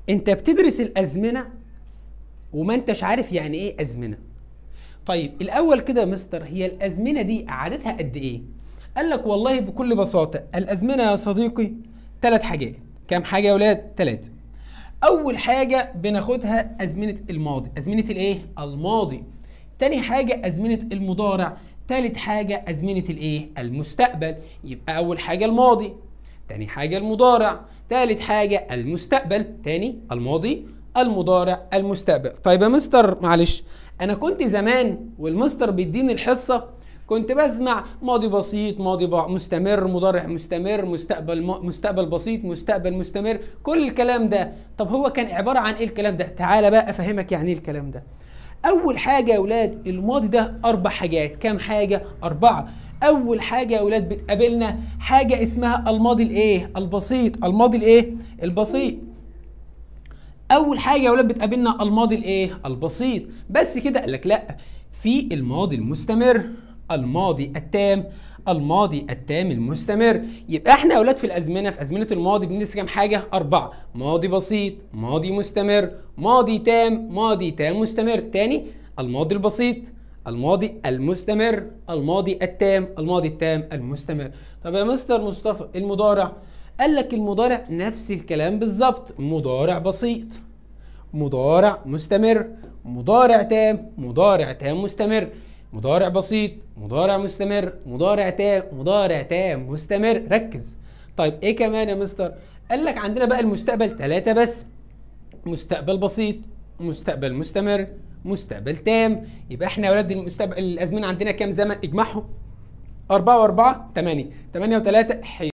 انت بتدرس الازمنة وما انتش عارف يعني ايه ازمنة. طيب الاول كده يا مستر، هي الازمنة دي عددها قد ايه؟ قال لك والله بكل بساطة الازمنة يا صديقي 3 حاجات. كام حاجة يا اولاد؟ 3. اول حاجة بناخدها ازمنة الماضي، ازمنة الايه؟ الماضي. تاني حاجة ازمنة المضارع، تالت حاجة ازمنة الايه؟ المستقبل. يبقى اول حاجة الماضي، تاني حاجة المضارع، تالت حاجة المستقبل. تاني الماضي، المضارع، المستقبل. طيب يا مستر معلش، انا كنت زمان والمستر بيديني الحصة كنت بسمع ماضي بسيط، ماضي مستمر، مضارع مستمر، مستقبل، مستقبل بسيط، مستقبل مستمر، كل الكلام ده. طب هو كان عبارة عن ايه الكلام ده؟ تعالى بقى افهمك يعني ايه الكلام ده. اول حاجة يا اولاد الماضي ده 4 حاجات. كام حاجة؟ 4. اول حاجة يا اولاد بتقابلنا حاجة اسمها الماضي الايه؟ البسيط. الماضي الايه؟ البسيط. اول حاجة يا اولاد بتقابلنا الماضي الايه؟ البسيط. بس كده؟ قال لك لا، في الماضي المستمر، الماضي التام، الماضي التام المستمر. يبقى احنا يا اولاد في الازمنة، في ازمنة الماضي بندرس كام حاجة؟ 4. ماضي بسيط، ماضي مستمر، ماضي تام، ماضي تام مستمر. تاني الماضي البسيط، الماضي المستمر، الماضي التام، الماضي التام المستمر. طب يا مستر مصطفى المضارع؟ قال لك المضارع نفس الكلام بالظبط، مضارع بسيط، مضارع مستمر، مضارع تام، مضارع تام مستمر، مضارع بسيط، مضارع مستمر، مضارع تام، مضارع تام مستمر. ركز. طيب ايه كمان يا مستر؟ قال لك عندنا بقى المستقبل 3 بس، مستقبل بسيط، مستقبل مستمر، مستقبل تام. يبقى احنا يا ولاد المستقبل الازمنة عندنا كام زمن؟ اجمعهم 4 و4 8، 8 و3